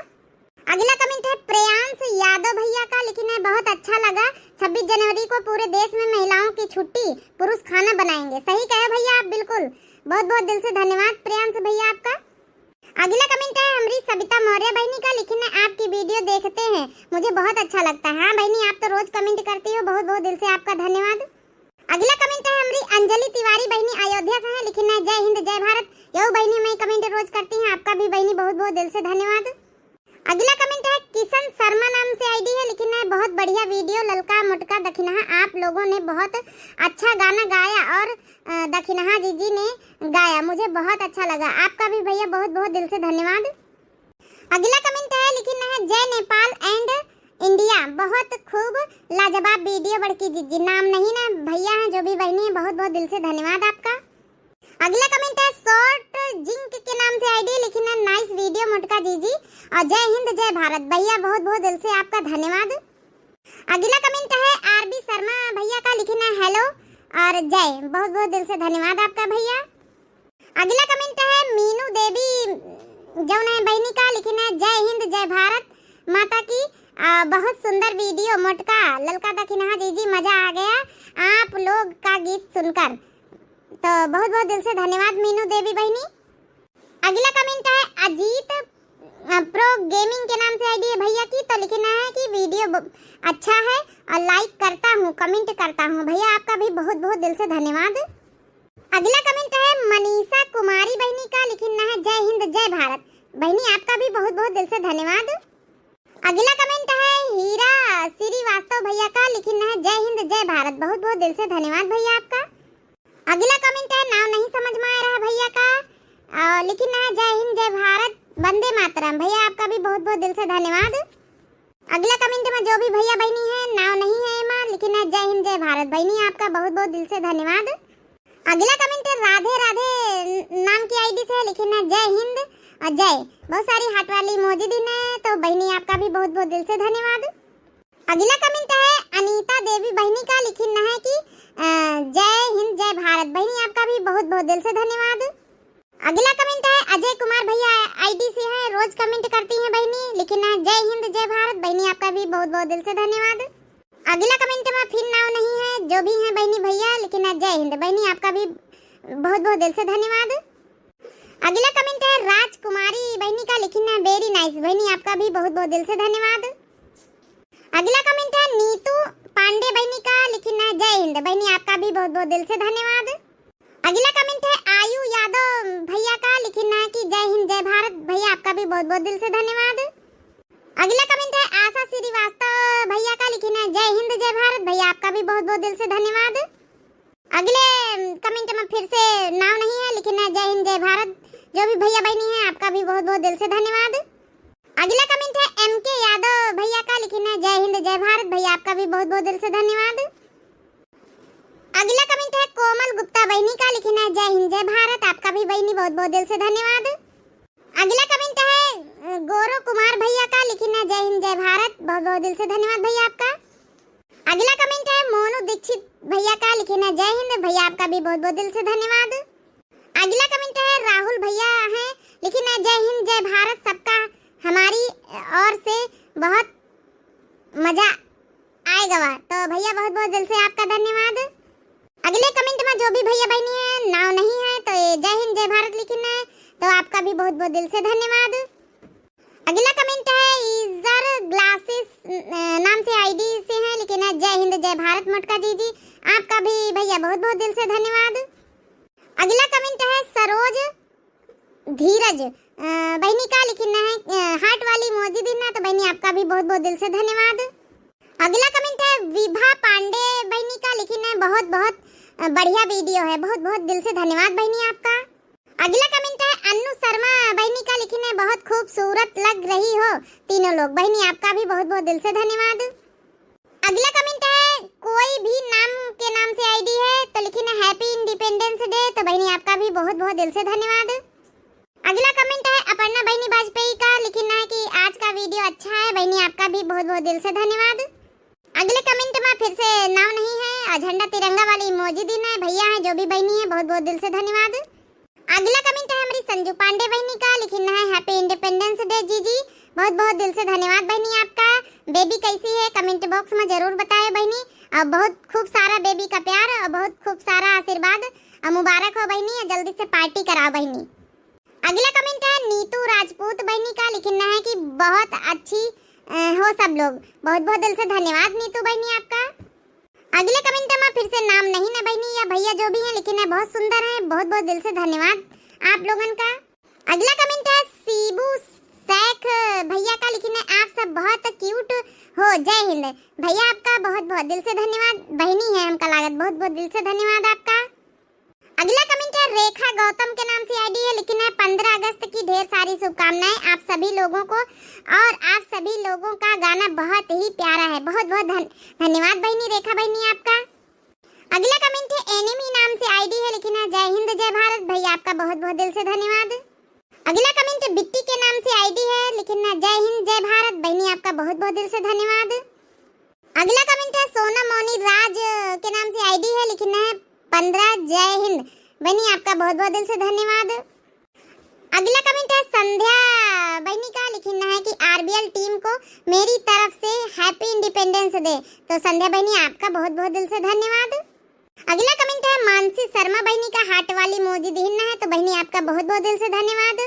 अगला comment है प्रेयांश यादव भैया का, लिखिन है बहुत अच्छा लगा, छब्बीस जनवरी को पूरे देश में महिलाओं की छुट्टी, पुरुष खाना बनाएंगे। सही कहे भैया आप बिल्कुल, बहुत बहुत दिल से धन्यवाद प्रेयांश भैया आपका। अगला comment है हमरी सबिता मौर्य बहिनी का, लिखिन है आपकी video देखते हैं, मुझे बहुत अच्छा लगता है। हाँ बहिनी, आप तो रोज comment करती हो, बहुत बहुत दिल से आपका धन्यवाद। अगला comment है हमरी अंजलि तिवारी बहिनी अयोध्या से है, लिखिन है जय हिंद जय भारत। यहू बहिनी हमें comment रोज करती हैं, आपका भी बहिनी बहुत बहुत दिल से धन्यवाद। अगला comment है किशन शर्मा नाम से ID है, लिखिन है बहुत बढ़िया video ललका मोटका दखिनहा, आप लोगों ने बहुत अच्छा गाना गाया और, अ, दखिनहा जीजी ने गाया, मुझे बहुत अच्छा लगा, आपका भी भैया बहुत बहुत दिल से धन्यवाद। अगला comment है लिखिन है जय नेपाल and India, बहुत खूब लाजवाब video बड़की जीजी, नाम नहीं ना भैया हैं जो भी बहिनी हैं, बहुत बहुत दिल से धन्यवाद आपका। अगला comment है शॉर्ट जिंक के नाम से ID, लिखिन है nice video मोटका जीजी और जय हिंद जय भारत। भैया बहुत बहुत दिल से आपका धन्यवाद। अगला comment है RB शर्मा भैया का, लिखिन है hello और जय, बहुत बहुत दिल से धन्यवाद आपका भैया। अगला comment है मीनू देवी जौन है बहिनी का, लिखिन है जय हिंद जय भारत माता की। आ, बहुत सुंदर video मोटका ललका दखिनहा जीजी, मजा आ गया आप लोग का गीत सुनकर। तो बहुत बहुत दिल से धन्यवाद मीनू देवी बहिनी। अगला comment है अजीत अ, प्रो गेमिंग के नाम से आईडी है भैया की, तो लिखना है कि वीडियो ब-, अच्छा है और लाइक करता हूँ, कमेंट करता हूँ। भैया आपका भी बहुत बहुत दिल से धन्यवाद। अगला कमेंट है मनीषा कुमारी बहिनी का, लिखना है जय हिंद जय भारत। बहिनी आपका भी बहुत बहुत दिल से धन्यवाद। अगला कमेंट है हीरा श्रीवास्तव भैया का, लिखना है जय हिंद जय भारत। बहुत बहुत दिल से धन्यवाद भैया आपका। अगला कमेंट है, नाम नहीं समझ में आ रहा भैया का, अ, लिखना है जय हिंद जय भारत वंदे मातरम। भैया आपका भी बहुत बहुत दिल से धन्यवाद। अगला कमेंट में जो भी भैया बहिनी है, नाम नहीं है एमा, लिखना है जय हिंद जय भारत। बहिनी आपका बहुत बहुत दिल से धन्यवाद। अगला कमेंट है राधे राधे न-, नाम की आईडी से है, लिखना है जय हिंद और जय। बहुत सारी हार्ट वाली इमोजी दी है, तो बहिनी आपका भी बहुत बहुत दिल से धन्यवाद। अगला कमेंट है अनीता देवी बहिनी का, लिखना है कि, अ, जय हिंद जय भारत। बहिनी आपका भी बहुत बहुत दिल से धन्यवाद। अगला कमेंट है अजय कुमार भैया आईडी से है, रोज कमेंट करती हैं बहिनी, लिखना है जय हिंद जय भारत। बहिनी आपका भी बहुत बहुत दिल से धन्यवाद। अगला कमेंट में फिर नाम नहीं है, जो भी हैं बहिनी भैया, लिखना है जय हिंद। बहिनी आपका भी बहुत बहुत दिल से धन्यवाद। अगला कमेंट है राजकुमारी बहिनी का, लिखना है वेरी नाइस। बहिनी आपका भी बहुत बहुत दिल से धन्यवाद। अगला कमेंट है नीतू पांडे बहिनी का, लिखना है जय हिंद। बहिनी आपका भी बहुत बहुत दिल से धन्यवाद। अगला कमेंट है आयु यादव भैया का, लिखना है कि जय हिंद जय भारत। भैया आपका भी बहुत बहुत दिल से धन्यवाद। अगला कमेंट है आशा श्रीवास्तव भैया का, लिखना है जय हिंद जय भारत। भैया आपका भी बहुत बहुत दिल से धन्यवाद। अगले कमेंट में फिर से नाम नहीं है, लिखना है जय हिंद जय भारत। जो भी भैया बहिनी है आपका भी बहुत बहुत दिल से धन्यवाद। अगला कमेंट है एम के यादव भैया का, लिखना है जय हिंद जय भारत। भैया आपका भी बहुत बहुत दिल से धन्यवाद। अगला कमेंट है कोमल गुप्ता बहिनी का, लिखना है जय हिंद जय भारत। आपका भी बहिनी बहुत बहुत दिल से धन्यवाद। अगला कमेंट है अ, गौरव कुमार भैया का, लिखना है जय हिंद जय भारत। बहुत बहुत दिल से धन्यवाद भैया आपका। अगला कमेंट है मोनू दीक्षित भैया का, लिखना है जय हिंद। भैया आपका भी बहुत बहुत दिल से धन्यवाद। अगला कमेंट है राहुल भैया हैं, लिखना है जय हिंद जय भारत, सबका हमारी ओर से बहुत मजा आएगा। तो भैया बहुत बहुत दिल से आपका धन्यवाद। अगले कमेंट में जो भी भैया बहिनी है, नाम नहीं है, तो ये जय हिंद जय भारत लिखना है, तो आपका भी बहुत बहुत दिल से धन्यवाद। अगला कमेंट है ईजर ग्लासेस नाम से आईडी से है, लिखना है जय हिंद जय भारत मोटका जी जी। आपका भी भैया बहुत बहुत दिल से धन्यवाद। अगला कमेंट है सरोज धीरज अ, बहिनी का, लिखना है अ, हार्ट वाली इमोजी देना, तो बहिनी आपका भी बहुत बहुत दिल से धन्यवाद। अगला कमेंट है विभा पांडे बहिनी का, लिखना है बहुत बहुत अ, बढ़िया वीडियो है। बहुत बहुत दिल से धन्यवाद बहिनी आपका। अगला कमेंट है अन्नू शर्मा बहिनी का, लिखना है बहुत खूबसूरत लग रही हो तीनों लोग। बहिनी आपका भी बहुत बहुत दिल से धन्यवाद। अगला कमेंट है कोई भी नाम के नाम से आईडी है, तो लिखना है हैप्पी इंडिपेंडेंस डे। तो बहिनी आपका भी बहुत बहुत दिल से धन्यवाद। अगला कमेंट है अपर्णा बहिनी वाजपेयी का, लिखना है कि आज का वीडियो अच्छा है। बहिनी आपका भी बहुत बहुत दिल से धन्यवाद। अगले कमेंट में फिर से नाम नहीं है और झंडा तिरंगा वाली इमोजी देना है। भैया हैं जो भी बहिनी है, बहुत बहुत दिल से धन्यवाद। अगला कमेंट है हमारी संजू पांडे बहिनी का, लिखना है हैप्पी इंडिपेंडेंस डे जीजी। बहुत बहुत दिल से धन्यवाद बहिनी आपका। बेबी कैसी है कमेंट बॉक्स में जरूर बताए बहिनी। और बहुत खूब सारा बेबी का प्यार और बहुत खूब सारा आशीर्वाद और मुबारक हो बहिनी, और जल्दी से पार्टी कराओ बहिनी। अगला कमेंट है नीतू राजपूत बहिनी का, लिखना है कि बहुत अच्छी अ, हो सब लोग। बहुत बहुत दिल से धन्यवाद नीतू बहिनी आपका। अगले कमेंट में फिर से नाम नहीं ना बहिनी या भैया जो भी हैं, लेकिन है बहुत सुंदर है। बहुत बहुत दिल से धन्यवाद आप लोगन का। अगला कमेंट है सीबू शेख भैया का, लिखना है आप सब बहुत क्यूट हो। जय हिंद। भैया आपका बहुत बहुत दिल से धन्यवाद। बहिनी है हमका लागत, बहुत बहुत दिल से धन्यवाद आपका। अगला कमेंट है रेखा गौतम के नाम से आईडी है, लिखना है पंद्रह अगस्त की ढेर सारी शुभकामनाएं आप सभी लोगों को, और आप सभी लोगों का गाना बहुत ही प्यारा है। बहुत बहुत धन-, धन्यवाद बहिनी रेखा बहिनी आपका। अगला कमेंट है एनिमी नाम से आईडी है, लिखना है जय हिंद जय भारत। भैया आपका बहुत बहुत दिल से धन्यवाद। अगला कमेंट बिट्टी के नाम से आईडी है, लिखना है जय हिंद जय भारत। बहिनी आपका बहुत बहुत दिल से धन्यवाद। अगला कमेंट है सोना मोनी राज के नाम से आईडी है, लिखना है पंद्रह जय हिंद। बहिनी आपका बहुत बहुत दिल से धन्यवाद। अगला कमेंट है संध्या बहिनी का, लिखना है कि आरबीएल टीम को मेरी तरफ से हैप्पी इंडिपेंडेंस डे। तो संध्या बहिनी आपका बहुत बहुत दिल से धन्यवाद। अगला कमेंट है मानसी शर्मा बहिनी का, हार्ट वाली इमोजी दिहना है, तो बहिनी आपका बहुत बहुत दिल से धन्यवाद।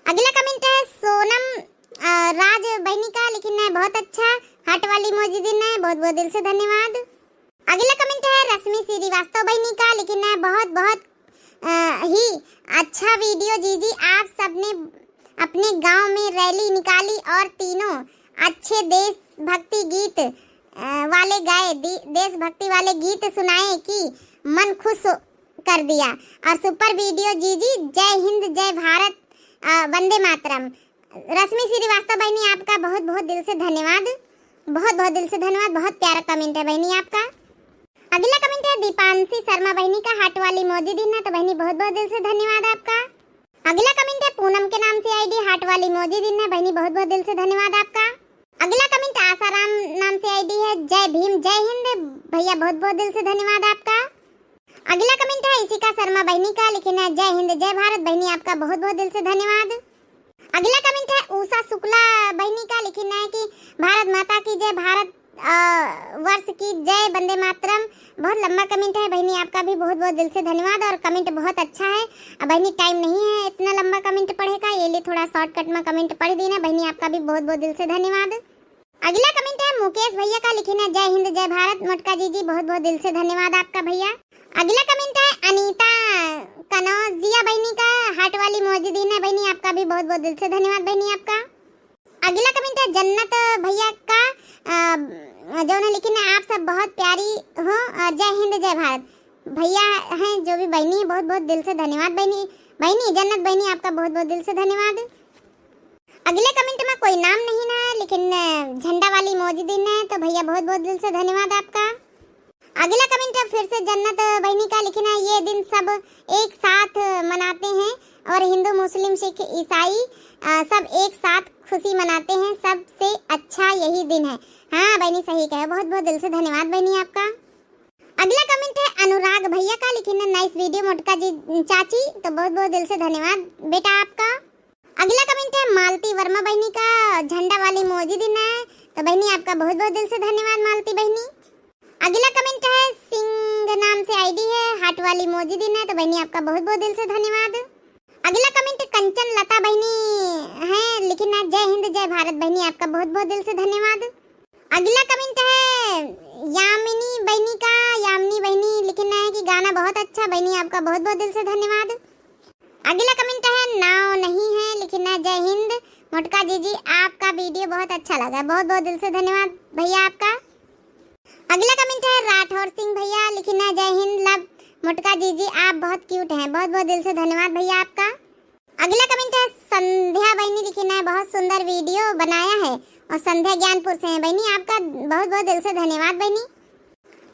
अगला कमेंट है सोना राज बहिनी का लिखिन है बहुत अच्छा, heart वाली emoji दिन है, बहुत बहुत दिल से धन्यवाद। अगला comment है रश्मि श्रीवास्तव बहिनी का, लिखिन है बहुत बहुत, अ, ही अच्छा video जीजी, आप सबने अपने गांव में rally निकाली और तीनों अच्छे देशभक्ति गीत, अ, वाले गाए, दि-, देशभक्ति वाले गीत सुनाए कि मन खुश कर दिया। और super video जीजी, जय हिंद, जय भारत, अ, वंदे मातरम। रश्मि श्रीवास्तव बहिनी, आपका बहुत बहुत दिल से धन्यवाद, बहुत बहुत दिल से धन्यवाद। बहुत प्यारा comment है बहिनी आपका। अगला comment है दीपांशी शर्मा बहिनी का, heart वाली emoji दिन है, तो बहिनी बहुत बहुत दिल से धन्यवाद आपका। अगला comment है पूनम के नाम से ID, heart वाली emoji दिन है, बहिनी बहुत बहुत दिल से धन्यवाद आपका। अगला comment आसाराम नाम से ID है, जय भीम जय हिंद, भैया बहुत बहुत दिल से धन्यवाद आपका। अगला comment है इशिका शर्मा बहिनी का, लिखिन है जय हिंद जय भारत, बहिनी आपका बहुत बहुत दिल से धन्यवाद। अगला comment है उषा शुक्ला बहिनी का, लिखिन है कि भारत माता की जय, भारत, अ, वर्ष की जय, वंदे मातरम। बहुत लंबा comment है बहिनी, आपका भी बहुत बहुत दिल से धन्यवाद और comment बहुत अच्छा है। अब बहिनी time नहीं है इतना लंबा comment पढ़े का, ये लिए थोड़ा shortcut में comment पढ़ दीन है बहिनी, आपका भी बहुत बहुत दिल से धन्यवाद। अगला comment है मुकेश भैया का, लिखिन है जय हिंद जय भारत मोटका जीजी, बहुत बहुत दिल से धन्यवाद आपका भैया। अगला comment है अनीता कनौजिया बहिनी का, heart वाली emoji दिन है बहिनी, आपका भी बहुत बहुत दिल से धन्यवाद बहिनी आपका। अगला comment है जन्नत भैया का, अ, जौन लिखिन है आप सब बहुत प्यारी हो, अ, जय हिंद जय भारत। भैया हैं जो भी बहिनी है, बहुत बहुत दिल से धन्यवाद बहिनी। बहिनी जन्नत बहिनी, आपका बहुत बहुत दिल से धन्यवाद। अगले comment में कोई नाम नहीं ना है, लेकिन, अ, झंडा वाली emoji दिन है, तो भैया बहुत बहुत दिल से धन्यवाद आपका। अगला comment है फिर से जन्नत बहिनी का, लिखिन है ये दिन सब एक साथ मनाते हैं और हिंदू, मुस्लिम, सिख, ईसाई, अ, सब एक साथ खुशी मनाते हैं, सबसे अच्छा यही दिन है। हाँ बहिनी, सही कहे, बहुत बहुत दिल से धन्यवाद बहिनी आपका। अगला comment है अनुराग भैया का, लिखिन है nice video मोटका जी चाची, तो बहुत बहुत दिल से धन्यवाद बेटा आपका। अगला comment है मालती वर्मा बहिनी का, झंडा वाली emoji दिन है, तो बहिनी आपका बहुत बहुत दिल से धन्यवाद मालती बहिनी। अगला comment है सिंह नाम से ID है, heart वाली emoji दिन है, तो बहिनी आपका बहुत बहुत दिल से धन्यवाद। अगला comment कंचन लता बहिनी है, लिखिन है जय हिंद जय भारत, बहिनी आपका बहुत बहुत दिल से धन्यवाद। अगला comment है यामिनी बहिनी का, यामिनी बहिनी लिखिन है कि गाना बहुत अच्छा, बहिनी आपका बहुत बहुत दिल से धन्यवाद। अगला comment है नाव नहीं है, लिखिन है जय हिंद मोटका जीजी, आपका video बहुत अच्छा लगा, बहुत बहुत दिल से धन्यवाद भैया आपका। अगला comment है राठौर सिंह भैया, लिखिन है जय हिंद love मोटका जीजी, आप बहुत cute हैं, बहुत बहुत दिल से धन्यवाद भैया आपका। अगला comment है संध्या बहिनी, लिखिन है बहुत सुंदर video बनाया है और संध्या ज्ञानपुर से है बहिनी, आपका बहुत बहुत दिल से धन्यवाद बहिनी।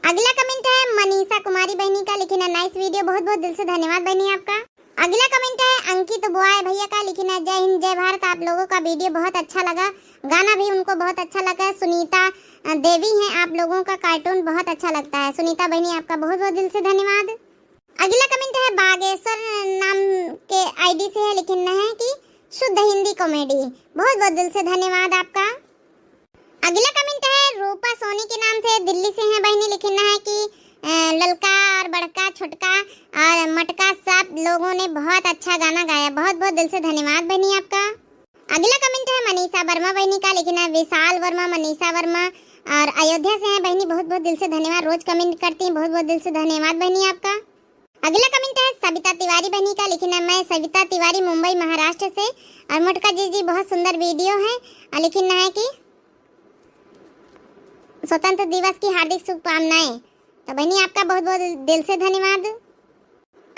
अगला comment है मनीषा कुमारी बहिनी का, लिखिन है nice video, बहुत बहुत दिल से धन्यवाद बहिनी आपका। अगला comment है अंकित बॉय भैया का, लिखिन है जय हिंद जय भारत, आप लोगों का video बहुत अच्छा लगा, गाना भी उनको बहुत अच्छा लगा। सुनीता, अ, देवी हैं, आप लोगों का cartoon बहुत अच्छा लगता है। सुनीता बहिनी आपका बहुत बहुत दिल से धन्यवाद। अगला comment है बागेश्वर नाम के ID से है, लिखिन है कि शुद्ध हिंदी comedy, बहुत बहुत दिल से धन्यवाद आपका। अगला comment है रूपा सोनी के नाम से, दिल्ली से है बहिनी, लिखिन है कि, अ, ललका और बड़का, छोटका और मटका सब लोगों ने बहुत अच्छा गाना गाया, बहुत बहुत दिल से धन्यवाद बहिनी आपका। अगला comment है मनीषा वर्मा बहिनी का, लिखिन है विशाल वर्मा, मनीषा वर्मा और अयोध्या से है बहिनी, बहुत बहुत दिल से धन्यवाद, रोज comment करती हैं, बहुत बहुत दिल से धन्यवाद बहिनी आपका। अगला comment है सविता तिवारी बहिनी का, लिखिन है मैं सविता तिवारी मुंबई महाराष्ट्र से, और मोटका जीजी बहुत सुंदर video है, और लिखिन है कि स्वतंत्र दिवस की हार्दिक शुभकामनाएं। तो बहिनी आपका बहुत बहुत दिल से धन्यवाद।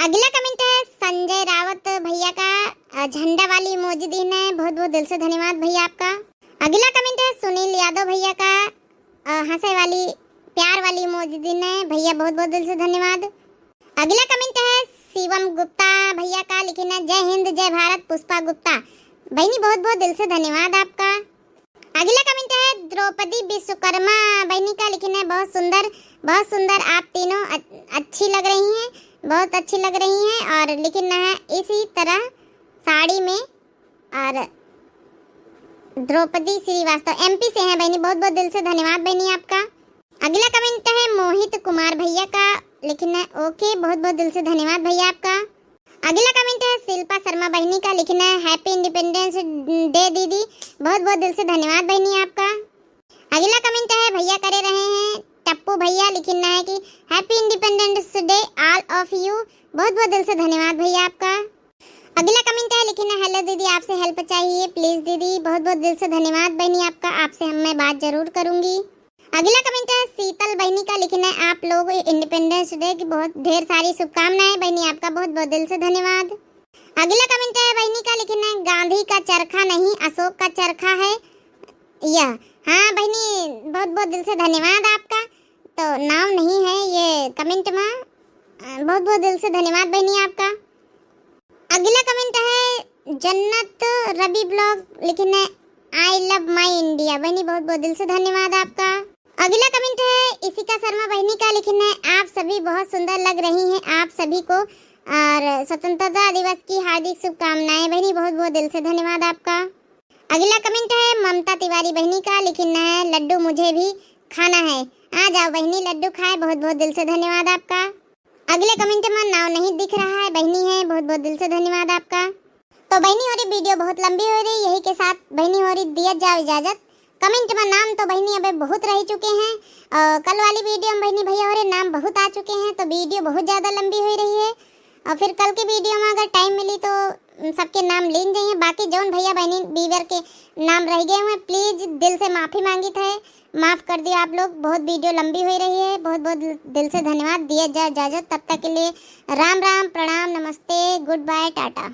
अगला comment है संजय रावत भैया का, अ, झंडा वाली emoji दिन है, बहुत बहुत दिल से धन्यवाद भैया आपका। अगला comment है सुनील यादव भैया का, अ, हंसे वाली प्यार वाली emoji दिन है भैया, बहुत बहुत दिल से धन्यवाद। अगला comment है शिवम गुप्ता भैया का, लिखिन है जय हिंद जय भारत पुष्पा गुप्ता, बहिनी बहुत बहुत दिल से धन्यवाद आपका। अगला comment है द्रौपदी विश्वकर्मा बहिनी का, लिखिन है बहुत सुंदर, बहुत सुंदर आप तीनों अ-, अच्छी लग रही हैं, बहुत अच्छी लग रही हैं। और लिखिन है इसी तरह साड़ी में, और द्रौपदी श्रीवास्तव MP से हैं बहिनी, बहुत बहुत दिल से धन्यवाद बहिनी आपका। अगला comment है मोहित कुमार भैया का, लिखिन है OK, बहुत बहुत दिल से धन्यवाद भैया आपका। अगला कमेंट है शिल्पा शर्मा बहिनी का, लिखना है, "Happy Independence Day दीदी।" बहुत बहुत दिल से धन्यवाद बहिनी आपका। अगला कमेंट है, भैया करे रहे हैं, टप्पू भैया, लिखना है कि "Happy Independence Day all of you।" बहुत बहुत दिल से धन्यवाद भैया आपका। अगला कमेंट है, लिखना है, "Hello दीदी, आपसे हेल्प चाहिए प्लीज दीदी।" बहुत बहुत दिल से धन्यवाद बहिनी आपका, आपसे हम, मैं बात जरूर करूंगी। अगला कमेंट है शीतल बहिनी का, लिखना है, "आप लोग इंडिपेंडेंस डे की बहुत ढेर सारी शुभकामनाएं।" बहिनी आपका बहुत बहुत दिल से धन्यवाद। अगला कमेंट है बहिनी का, लिखना है, "गांधी का चरखा नहीं, अशोक का चरखा है यह।" हाँ बहिनी, बहुत बहुत दिल से धन्यवाद आपका। तो नाम नहीं है ये कमेंट में। अ, बहुत बहुत दिल से धन्यवाद बहिनी आपका। अगला कमेंट है जन्नत रवि ब्लॉग, लिखना है, "I love my India।" बहिनी बहुत बहुत दिल से धन्यवाद आपका। अगला कमेंट है इशिका शर्मा बहिनी का, लिखना है, "आप सभी बहुत सुंदर लग रही हैं आप सभी को, और स्वतंत्रता दिवस की हार्दिक शुभकामनाएं।" बहिनी बहुत बहुत दिल से धन्यवाद आपका। अगला कमेंट है ममता तिवारी बहिनी का, लिखना है, "लड्डू मुझे भी खाना है।" आ जाओ बहिनी, लड्डू खाए। बहुत बहुत दिल से धन्यवाद आपका। अगले कमेंट में नाव नहीं दिख रहा है, बहिनी है, बहुत बहुत दिल से धन्यवाद आपका। तो बहिनी होरी, वीडियो बहुत लंबी हो रही, यही के साथ बहिनी होरी दिया जाओ इजाजत। कमेंट में नाम तो बहिनी अबे बहुत रह चुके हैं, और कल वाली वीडियो में बहिनी भैया होरी नाम बहुत आ चुके हैं, तो वीडियो बहुत ज़्यादा लंबी हो रही है। और फिर कल की वीडियो में अगर टाइम मिली तो सबके नाम लीन जाइए। बाकी जौन भैया बहिनी व्यूअर के नाम रह गए हुए, प्लीज दिल से माफ़ी मांगित है, माफ़ कर दिया आप लोग। बहुत वीडियो लंबी हो रही है। बहुत बहुत दिल से धन्यवाद। दिया जा इजाज़त, तब तक के लिए राम राम, प्रणाम, नमस्ते, गुड बाय, टाटा।